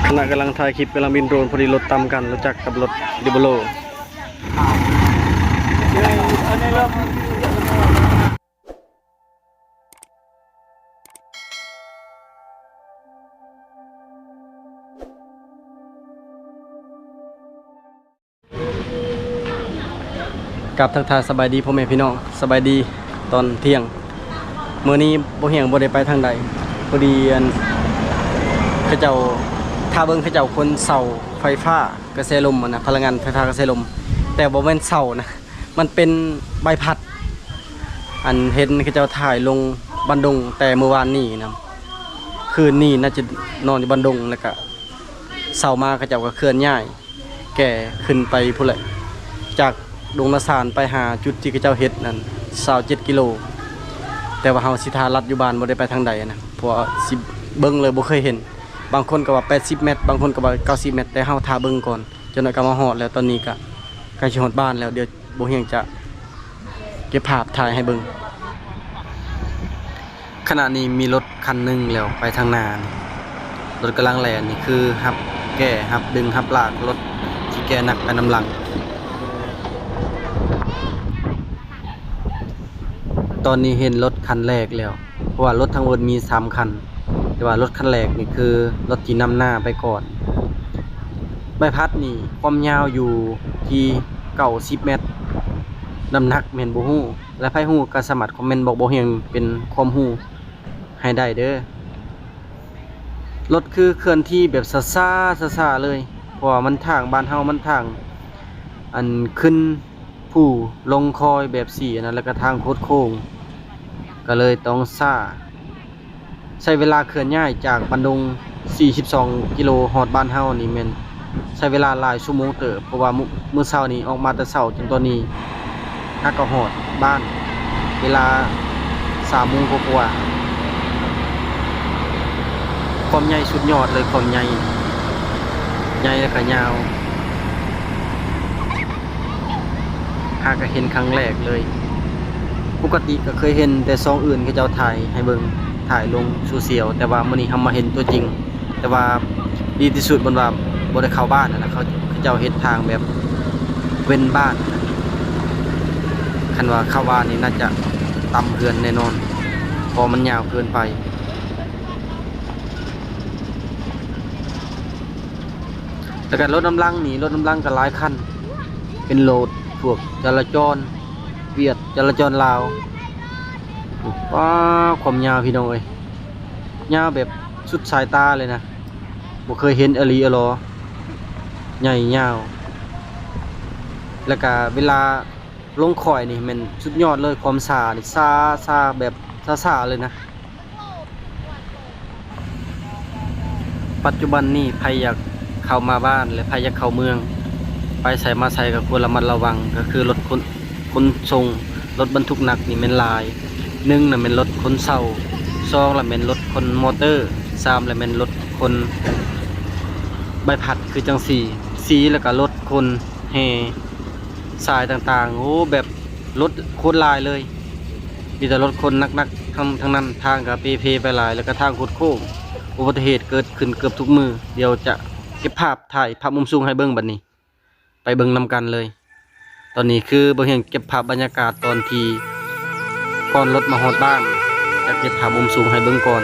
ຂະນະກຳລັງຖ່າຍຄລິບ ກຳລັງບິນໂດຣນ ພໍດີລົດຕຳກັນ ລົດຈັກກັບລົດເດໂບໂລ. ກາບທັກທາຍສະບາຍດີພໍ່ແມ່ພີ່ນ້ອງ, ສະບາຍດີຕອນທ່ຽງ. ມື້ນີ້ບໍ່ຮຽງບໍ່ໄດ້ໄປທາງໃດ, ພໍດີອັນ ເຂົາເຈົ້າ ຖ້າເບິ່ງເຂົາເຈົ້າຄົນເຊົ່າໄຟຟ້າກະແສລົມຫັ້ນນະ, ພະລັງງານໄຟຟ້າກະແສລົມ, ແຕ່ບໍ່ແມ່ນເຊົ່ານະ, ມັນເປັນໃບພັດ. ອັນເຫັນເຂົາເຈົ້າຖ່າຍລົງບ້ານດົງແຕ່ມື້ວານນີ້ນຳ, ຄືນນີ້ໜ້າຈະນອນຢູ່ບ້ານດົງ ແລ້ວກະເຊົ້າມາເຂົາເຈົ້າກະເຄື່ອນຍ້າຍ ແກ່ຂຶ້ນໄປພຸ້ນແຫຼະ, ຈາກດົງນາສານໄປຫາຈຸດທີ່ເຂົາເຈົ້າເຮັດນັ້ນ ຊາວເຈັດກິໂລ. ແຕ່ວ່າເຮົາຊິຖ້າລັດຢູ່ບ້ານ ບໍ່ໄດ້ໄປທາງໃດນະ, ເພາະວ່າຊິເບິ່ງເລີຍບໍ່ເຄີຍເຫັນ. ບາງຄົນກະວ່າແປດສິບແມັດ, ບາງຄົນກະວ່າເກົ້າສິບແມັດ, ແຕ່ເຮົາຖ້າເບິ່ງກ່ອນ. ຈັກໜ້ອຍກະມາຮອດແລ້ວ, ຕອນນີ້ກະໃກ້ຊິຮອດບ້ານແລ້ວ, ດຽວ ບໍ່ຮຽງຈະເກັບພາບຖ່າຍໃຫ້ເບິ່ງ. ຂະນະນີ້ມີລົດຄັນໜຶ່ງແລ້ວໄປທາງໜ້ານີ້, ລົດກຳລັງແລ່ນນີ້ ຄືຮັບແກ່ ຮັບດຶງ ຮັບລາກລົດທີ່ແກ່ໜັກໄປນຳຫຼັງ. ຕອນນີ້ເຫັນລົດຄັນແລກແລ້ວ. ເພາະວ່າລົດທັງໝົດມີສາມຄັນ, ແຕ່ວ່າລົດຄັນແລກນີ້ຄືລົດທີ່ນຳໜ້າໄປກ່ອນ. ໃບພັດນີ້ຄວາມຍາວຢູ່ທີ່ເກົ້າສິບແມັດ, ນ້ຳໜັກແມ່ນບໍ່ຮູ້, ແລະ ໃຜຮູ້ກະສາມາດຄອມເມັນບອກບໍ່ຮຽງເປັນຄວາມຮູ້ໃຫ້ໄດ້ເດີ. ລົດຄືເຄື່ອນທີ່ແບບຊ້າໆ ຊ້າໆເລີຍ, ເພາະວ່າມັນທາງ ບ້ານເຮົາມັນທາງ ອັນຂຶ້ນ ພູລົງຄອຍແບບຊີ້ນະ, ແລ້ວກະທາງຄົດໂຄ້ງ ກະເລີຍຕ້ອງຊ້າ. ໃຊ້ເວລາເຄື່ອນຍ້າຍຈາກບ້ານດົງສີ່ສິບສອງກິໂລຮອດບ້ານເຮົານີ້ແມ່ນໃຊ້ເວລາຫຼາຍຊົ່ວໂມງເຕີບ, ເພາະວ່າມື້ ມື້ເຊົ້ານີ້ອອກມາແຕ່ເຊົ້າຈົນຕອນນີ້ຫາກະຮອດບ້ານ ເວລາສາມໂມງກວ່າໆ. ຄວາມໃຫຍ່ສຸດຍອດເລີຍ, ຄວາມໃຫຍ່ ໃຫຍ່ແລ້ວກະຍາວ. ຫາກະເຫັນຄັ້ງແລກເລີຍ. ປົກກະຕິກະເຄີຍເຫັນແຕ່ຊ່ອງອື່ນເຂົາເຈົ້າຖ່າຍໃຫ້ເບິ່ງ, ຖ່າຍລົງໂຊຊຽວ, ແຕ່ວ່າມື້ນີ້ເຮົາມາເຫັນຕົວຈິງ. ແຕ່ວ່າດີທີ່ສຸດມັນວ່າບໍ່ໄດ້ເຂົ້າບ້ານຫັ້ນນະ, ເຂົາ ເຂົາເຈົ້າເຮັດທາງແບບເວັ້ນບ້ານ. ຄັນວ່າເຂົ້າບ້ານນີ້ໜ້າຈະຕຳເຮືອນແນ່ນອນ, ເພາະມັນຍາວເກີນໄປ. ແລ້ວກະລົດນຳຫຼັງນີ້, ລົດນຳຫຼັງກະຫຼາຍຄັນ, ເປັນລົດພວກຈະລາຈອນຫວຽດ ຈະລາຈອນລາວ. ປ້າ ຄວາມຍາວພີ່ນ້ອງເອີຍ, ຍາວແບບສຸດສາຍຕາເລີຍນະ, ບໍ່ເຄີຍເຫັນອີ່ຫຼີອີ່ຫຼໍ, ໃຫຍ່ຍາວ. ແລ້ວກະເວລາລົງຄອຍນີ້ແມ່ນສຸດຍອດເລີຍ, ຄວາມຊ້ານີ້ ຊ້າ ຊ້າແບບຊ້າໆເລີຍນະ. ປັດຈຸບັນນີ້ໃຜຢາກເຂົ້າມາບ້ານ ແລະ ໃຜຢາກເຂົ້າເມືອງ ໄປໃສມາໃສກະຄວນລະມັດລະວັງ, ກະຄືລົດຂົນ ຂົນສົ່ງ ລົດບັນທຸກໜັກນີ້ແມ່ນຫຼາຍ. ໜຶ່ງນະແມ່ນລົດຂົນເຊົ່າ, ສອງລະແມ່ນລົດຂົນມໍເຕີ, ສາມລະແມ່ນລົດຂົນໃບພັດຄືຈັ່ງຊີ້, ສີ່ລະກະລົດຂົນແຮ່ ສາຍຕ່າງໆ, ໂອ້ ແບບລົດໂຄດຫຼາຍເລີຍ, ມີແຕ່ລົດຂົນໜັກໆ ທັງ ທັງນັ້ນ. ທາງກະເປ່ເພໄປຫຼາຍ ແລ້ວກະທາງຄົດໂຄ້ງ, ອຸບັດຕິເຫດເກີດຂຶ້ນເກືອບທຸກມື້. ດຽວຈະເກັບພາບ ຖ່າຍພາບມຸມສູງໃຫ້ເບິ່ງບັດນີ້, ໄປເບິ່ງນຳກັນເລີຍ. ຕອນນີ້ຄືບໍ່ຮຽງເກັບພາບບັນຍາກາດຕອນທີ່ກ່ອນລົດມາຮອດບ້ານ, ຈະເກັບພາບມຸມສູງໃຫ້ເບິ່ງກ່ອນ.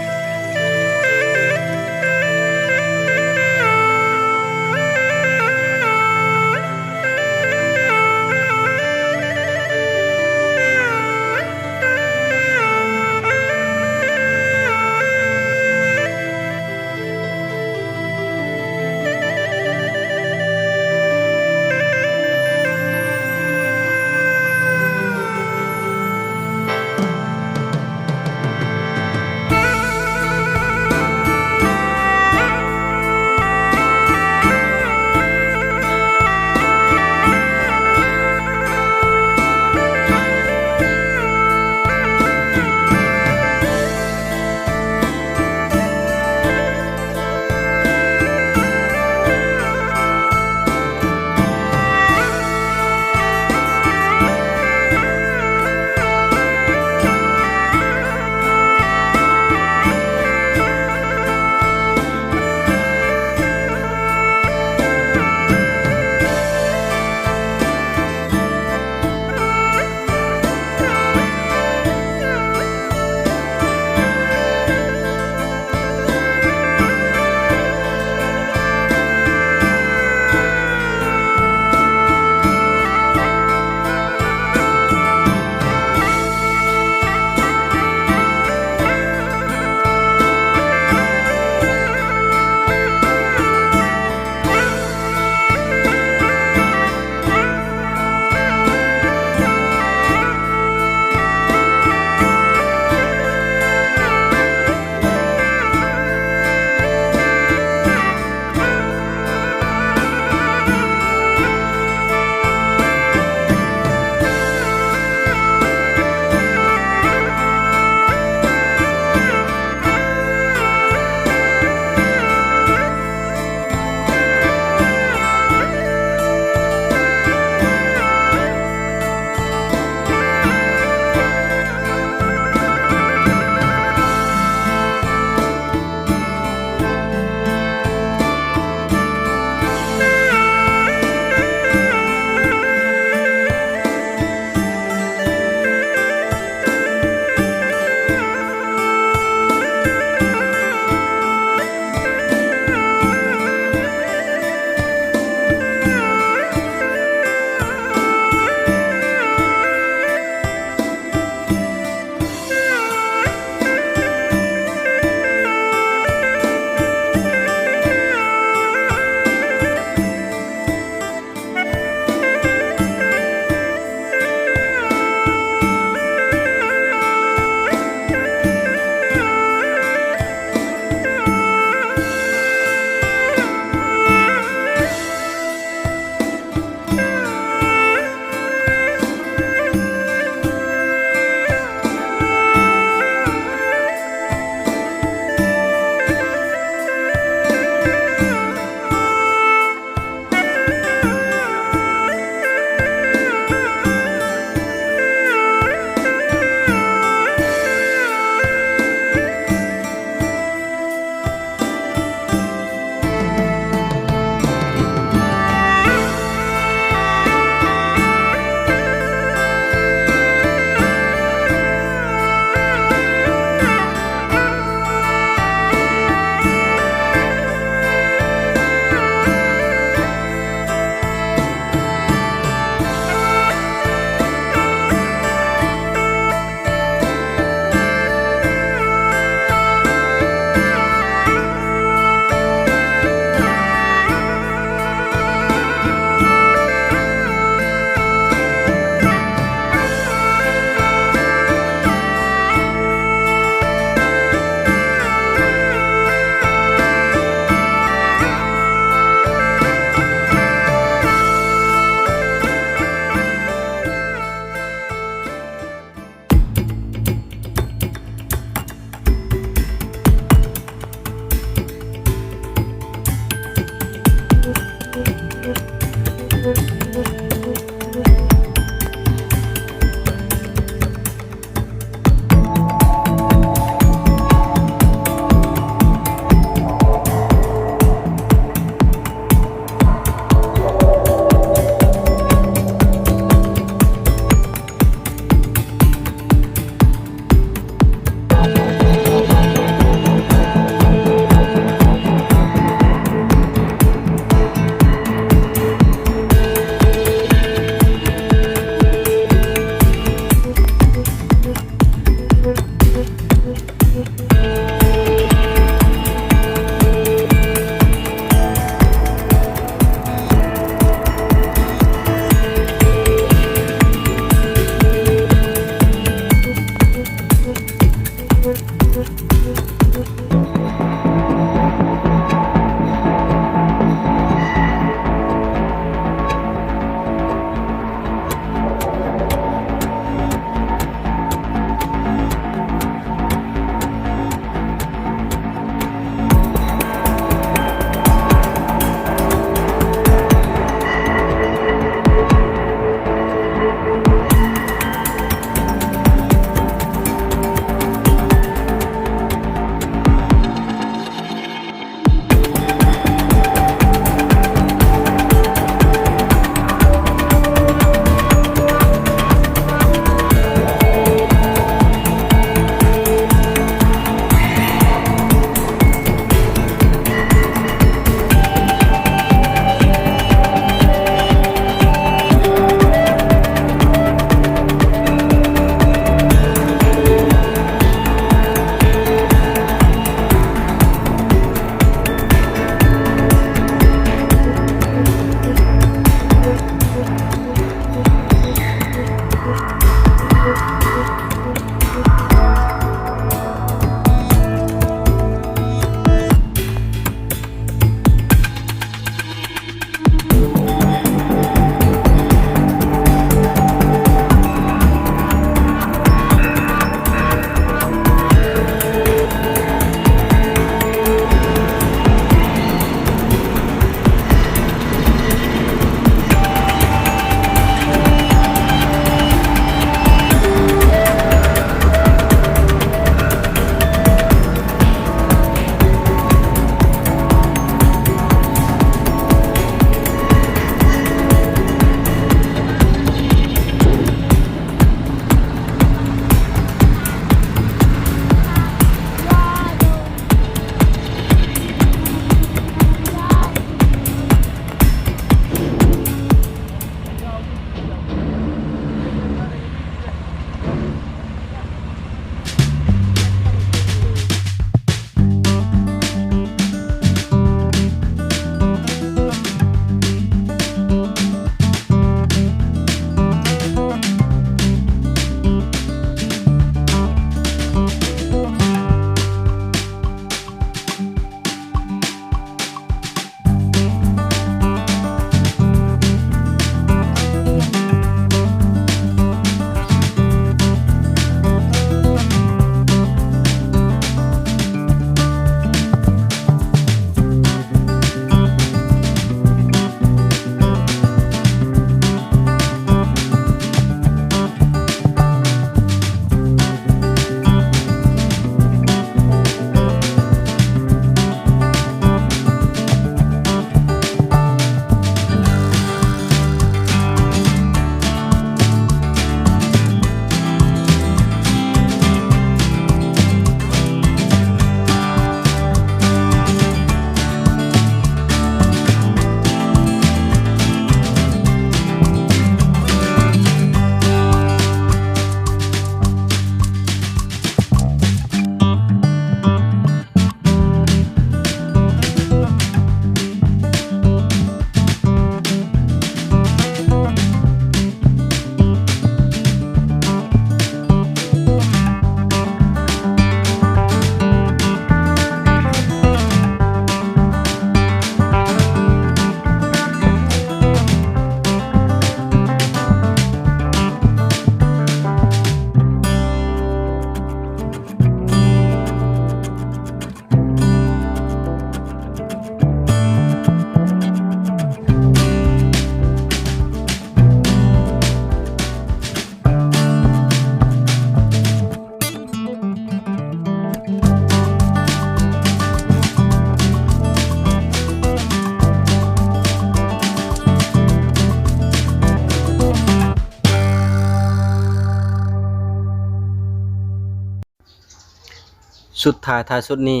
ສຸດທ້າຍ ທ້າຍສຸດນີ້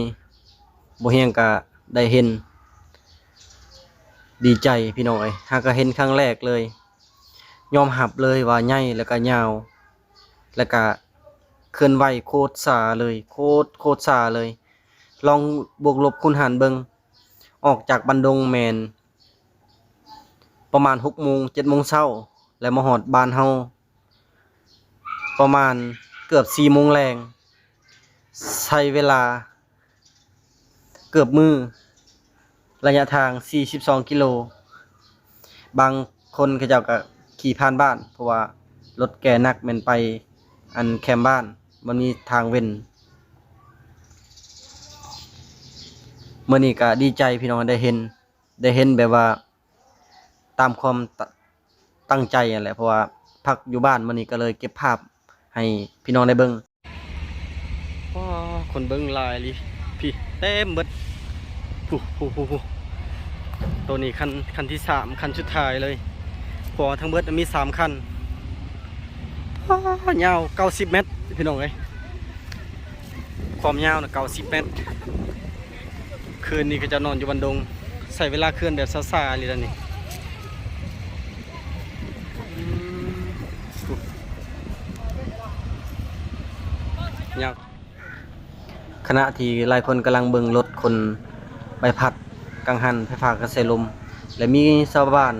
ບໍ່ຮຽງກະໄດ້ເຫັນ ດີໃຈພີ່ນ້ອງເອີຍ, ຫາກະເຫັນຄັ້ງແລກເລີຍ, ຍອມຮັບເລີຍວ່າໃຫຍ່ ແລ້ວກະຍາວ ແລ້ວກະເຄື່ອນໄຫວໂຄດຊ້າເລີຍ, ໂຄດ ໂຄດຊ້າເລີຍ. ລອງບວກລົບຄູນຫານເບິ່ງ, ອອກຈາກບັນດົງແມ່ນປະມານຫົກໂມງ ເຈັດໂມງເຊົ້າ ແລ້ວມາຮອດບ້ານເຮົາ ປະມານເກືອບສີ່ໂມງແລງ, ໃຊ້ເວລາເກືອບມື້, ໄລຍະທາງສີ່ສິບສອງກິໂລ. ບາງຄົນເຂົາເຈົ້າກະຂີ່ຜ່ານບ້ານ ເພາະວ່າລົດແກ່ໜັກແມ່ນໄປອັນແຄມບ້ານ, ມັນມີທາງເວັ້ນ. ມື້ນີ້ກະດີໃຈພີ່ນ້ອງ ໄດ້ເຫັນ ໄດ້ເຫັນແບບວ່າຕາມຄວາມຕ- ຕັ້ງໃຈຫັ້ນແຫຼະ, ເພາະວ່າພັກຢູ່ບ້ານມື້ນີ້ກໍເລີຍເກັບພາບໃຫ້ພີ່ນ້ອງໄດ້ເບິ່ງ. ວ້າ ຄົນເບິ່ງຫຼາຍອີ່ຫຼີ ພີ້ເຕັມເບິດ. ຜູ້ ຜູ້ ຜູ້ ຜູ້ ໂຕນີ້ຄັນ ຄັນທີສາມ ຄັນສຸດທ້າຍເລີຍ, ເພາະວ່າທັງເບິດມີສາມຄັນ. ວ້າ ຍາວເກົ້າສິບແມັດ ພີ່ນ້ອງເອີຍ, ຄວາມຍາວນະເກົ້າສິບແມັດ. ຄືນນີ້ເຂົາເຈົ້ານອນຢູ່ບັນດົງ, ໃຊ້ເວລາເຄື່ອນແບບຊ້າໆ ອີ່ຫຼີດານີ້. ຍາວ. ຂະນະທີ່ຫຼາຍຄົນກຳລັງເບິ່ງລົດຂົນໃບພັດ ກັງຫັນໄຟຟ້າກະແສລົມ ແລະ ມີຊາວບ້ານ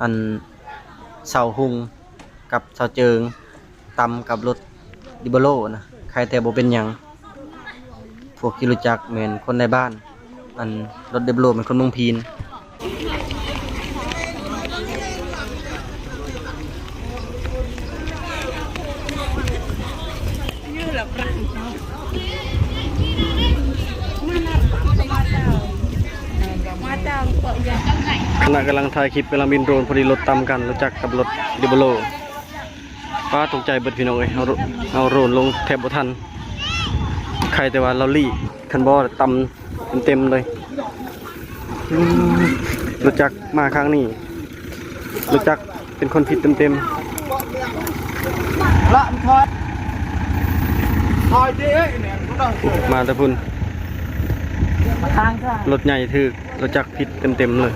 ອັນ ຊາວຮຸ່ງກັບຊາວເຈີງ ຕຳກັບລົດດິໂບໂລນະ, ໄຄແຕ່ບໍ່ເປັນຫຍັງ. ພວກຂີ່ລົດຈັກແມ່ນຄົນໃນບ້ານ, ອັນ ລົດດິໂບໂລແມ່ນຄົນເມືອງພີນ. ຂະນະກຳລັງຖ່າຍຄລິບ ກຳລັງບິນໂດຣນ ພໍດີລົດຕຳກັນ, ລົດຈັກກັບລົດດິໂບໂລ. ປ້າ ຕົກໃຈເບິດພີ່ນ້ອງເອີຍ, ເຮົາ ເຮົາໂດຣນລົງແທບບໍ່ທັນ, ໄຄແຕ່ວ່າລາວລີ້, ຄັນບໍ່ຕຳເຕັມໆເລີຍ. ອືມ ລົດຈັກມາຄັ້ງນີ້ ລົດຈັກເປັນຄົນຜິດເຕັມໆ. ລະ ຖອຍ ຖອຍເດ້ ມາແຕ່ພຸ້ນ, ລົດໃຫຍ່ຖືກ ລົດຈັກຜິດເຕັມໆເລີຍ.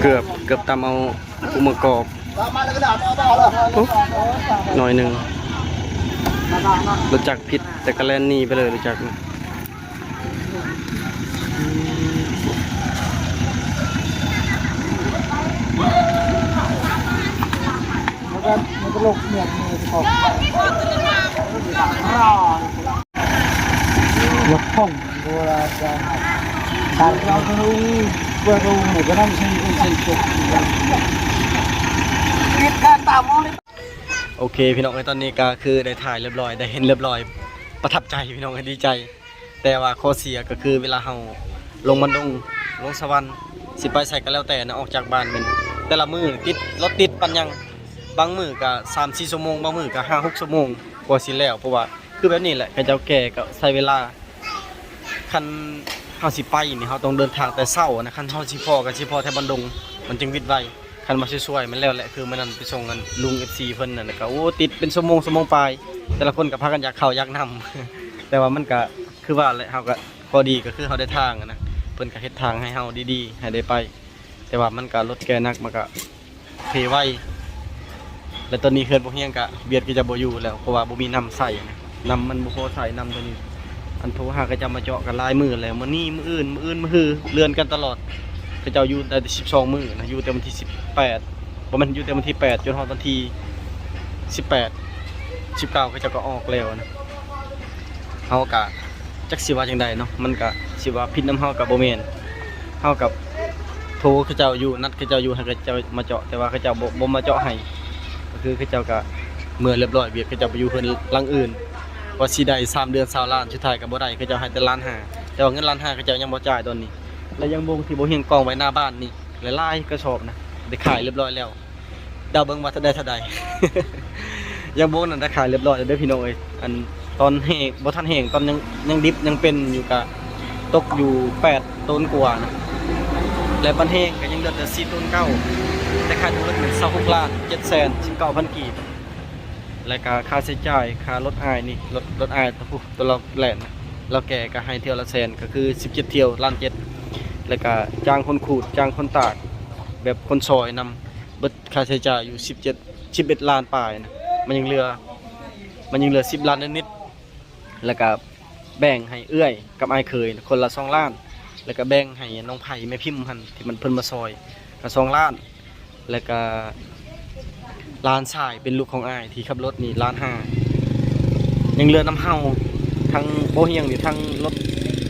ເກືອບ ເກືອບຕຳເອົາອຸປະກອບ ໂອ້ ໜ້ອຍໜຶ່ງ. ລົດຈັກຜິດ ແຕ່ກະແລ່ນໜີໄປເລີຍ ລົດຈັກ. ໂອເຄ ພີ່ນ້ອງເອີຍ, ຕອນນີ້ກໍຄືໄດ້ຖ່າຍລຽບຮ້ອຍ ໄດ້ເຫັນລຽບຮ້ອຍ, ປະທັບໃຈ ພີ່ນ້ອງເອີຍ, ດີໃຈ. ແຕ່ວ່າຂໍ້ເສຍກໍຄືເວລາເຮົາລົງບັນດົງ ລົງສະຫວັນ ຊິໄປໃສກໍແລ້ວແຕ່ນະ, ອອກຈາກບ້ານແມ່ນແຕ່ລະມື້ຕິດ ລົດຕິດປານຫຍັງ, ບາງມື້ກໍສາມສີ່ຊົ່ວໂມງ, ບາງມື້ກໍຫ້າຫົກຊົ່ວໂມງກວ່າຊິແລ້ວ. ເພາະວ່າຄືແບບນີ້ແຫຼະ, ເຂົາເຈົ້າແກ່ກໍໃຊ້ເວລາ. ຄັນເຮົາຊິໄປນີ້ ເຮົາຕ້ອງເດີນທາງແຕ່ເຊົ້ານະ, ຄັນເຮົາຊິພໍ້ກໍຊິພໍ້ແຖວບັນດົງ ມັນຈຶ່ງວິດໄວ. ຄັນວ່າສວຍໆ ມັນແລ້ວແຫຼະ, ຄືມື້ນັ້ນໄປສົ່ງອັນລຸງເອັຟຊີເພິ່ນນັ້ນ ແລ້ວກໍ ໂອ້ ຕິດເປັນຊົ່ວໂມງ ຊົ່ວໂມງປາຍ, ແຕ່ລະຄົນກໍພາກັນຢາກເຂົ້າຢາກນ້ຳ. ແຕ່ວ່າມັນກໍຄືວ່າແຫຼະ, ເຮົາກໍ ຂໍ້ດີກໍຄືເຮົາໄດ້ທາງນະ, ເພິ່ນກໍເຮັດທາງໃຫ້ເຮົາດີໆ ໃຫ້ໄດ້ໄປ. ແຕ່ວ່າມັນກໍລົດແກ່ໜັກ ມັນກໍເພໄວ. ແລະ ຕອນນີ້ເຮືອນພວກຮຽງກະວຽດກໍຈະບໍ່ຢູ່ແລ້ວ, ເພາະວ່າບໍ່ມີນ້ຳໃຊ້ນະ, ນ້ຳມັນບໍ່ພໍໃຊ້, ນ້ຳຕົວນີ້ ອັນໂທຫາເຂົາເຈົ້າມາເຈາະກໍຫຼາຍມື້ແລ້ວ, ມື້ນີ້ ມື້ອື່ນ ມື້ອື່ນ ມື້ຮື ເລື່ອນກັນຕະຫຼອດ. ເຂົາເຈົ້າຢູ່ໄດ້ສິບສອງມື້ນະ, ຢູ່ແຕ່ວັນທີສິບແປດ ບໍ່ແມ່ນ ຢູ່ແຕ່ວັນທີແປດ ຈົນຮອດວັນທີສິບແປດ ສິບເກົ້າ ເຂົາເຈົ້າກໍອອກແລ້ວນະ. ເຮົາກະຈັກຊິວ່າຈັ່ງໃດເນາະ, ມັນກະຊິວ່າຜິດນຳເຮົາກະບໍ່ແມ່ນ. ເຮົາກະໂທເຂົາເຈົ້າຢູ່ ນັດເຂົາເຈົ້າຢູ່ ໃຫ້ເຂົາເຈົ້າມາເຈາະ, ແຕ່ວ່າເຂົາເຈົ້າບໍ່ ບໍ່ມາເຈາະໃຫ້, ກໍຄືເຂົາເຈົ້າກະເມືອລຽບຮ້ອຍ, ວຽກເຂົາເຈົ້າໄປຢູ່ເຮືອນຫຼັງອື່ນ, ວ່າຊິໄດ້ສາມເດືອນຊາວລ້ານ, ສຸດທ້າຍກະບໍ່ໄດ້, ເຂົາເຈົ້າໃຫ້ແຕ່ລ້ານຫ້າ, ແຕ່ວ່າເງິນລ້ານຫ້າເຂົາເຈົ້າຍັງບໍ່ຈ່າຍຕອນນີ້. ແລະ ຢາງບົງທີ່ບໍ່ຮຽງກອງໄວ້ໜ້າບ້ານນີ້ຫຼາຍໆກະສອບນະ, ໄດ້ຂາຍຮຽບຮ້ອຍແລ້ວ. ເດົາເບິ່ງວ່າເທົ່າໃດເທົ່າໃດ. ຢາງບົງນັ້ນໄດ້ຂາຍຮຽບຮ້ອຍແລ້ວເດີພີ່ນ້ອງເອີຍ. ອັນຕອນແຫ້ງ ບໍ່ທັນແຫ້ງ, ຕອນຍັງ ຍັງດິບຍັງເປັນຢູ່ກະ ຕົກຢູ່ແປດໂຕນກວ່ານະ ແລະບັນແຮງກໍຍັງເຫຼືອແຕ່ສີ່ໂຕນເກົ້າ ແຕ່ຄ່າທັງໝົດແມ່ນຊາວຫົກລ້ານເຈັດແສນສິບເກົ້າພັນກີບ ແລະກະຄ່າໃຊ້ຈ່າຍຄ່າລົດອ້າຍນີ້ ລົດ ລົດອ້າຍໂຕ ໂຕລາວແລ່ນນະ ລາວແກ່ກໍໃຫ້ຖ້ຽວລະແສນ ກໍຄືສິບເຈັດຖ້ຽວລ້ານເຈັດ ແລະກະຈ້າງຄົນຂູດ ຈ້າງຄົນຕາກ ແບບຄົນຊອຍນຳ ເບິດຄ່າໃຊ້ຈ່າຍຢູ່ສິບເຈັດ ສິບເອັດລ້ານປາຍນະ ມັນຍັງເຫຼືອ ມັນຍັງເຫຼືອສິບລ້ານນິດໆ ແລ້ວກະແບ່ງໃຫ້ເອື້ອຍກັບອ້າຍເຂີຍຄົນລະສອງລ້ານ ແລ້ວກະແບ່ງໃຫ້ນ້ອງໃຜແມ່ພິມຫັ້ນ ທີ່ມັນເພິ່ນມາຊ່ອຍກະສອງລ້ານ ແລ້ວກະຫຼານຊາຍເປັນລູກຂອງອ້າຍທີ່ຂັບລົດນີ້ລ້ານຫ້າ ຍັງເຫຼືອນຳເຮົາ ທັງບໍ່ຮຽງນີ້ ທັງລົດ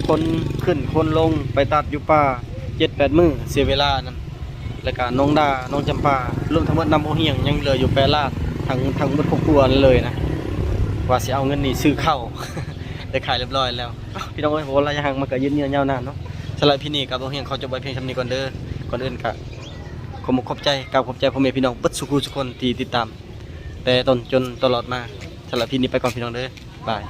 ຂົນຂຶ້ນຂົນລົງ ໄປຕັດຢູ່ປ່າເຈັດແປດມື້ ເສຍເວລານັ້ນ ແລ້ວກະນ້ອງດາ ນ້ອງຈຳປາ ລວມທັງໝົດນຳບໍ່ຮຽງ ຍັງເຫຼືອຢູ່ແປດລ້ານ ທັງ ທັງໝົດຄອບຄົວນັ້ນເລີຍນະ ວ່າຊິເອົາເງິນນີ້ຊື້ເຂົ້າ ໄດ້ຂາຍຮຽບຮ້ອຍແລ້ວ. ເອົ້າ ພີ່ນ້ອງເອີຍ ເວົ້າຫຼາຍຢ່າງມັນກໍຍືດເຍື້ອຍາວນານເນາະ. ສຳລັບຄລິບນີ້ກໍບໍ່ຮຽງຂໍຈົບໄວ້ພຽງສ່ຳນີ້ກ່ອນເດີ. ກ່ອນອື່ນກໍຂອບອົກຂອບໃຈ ກາບຂອບໃຈພໍ່ແມ່ພີ່ນ້ອງເບິດສູ່ຜູ້ສູ່ຄົນທີ່ຕິດຕາມແຕ່ຕົ້ນຈົນຕະຫຼອດມາ. ສຳລັບຄລິບນີ້ໄປກ່ອນພີ່ນ້ອງເດີ. ບາຍ.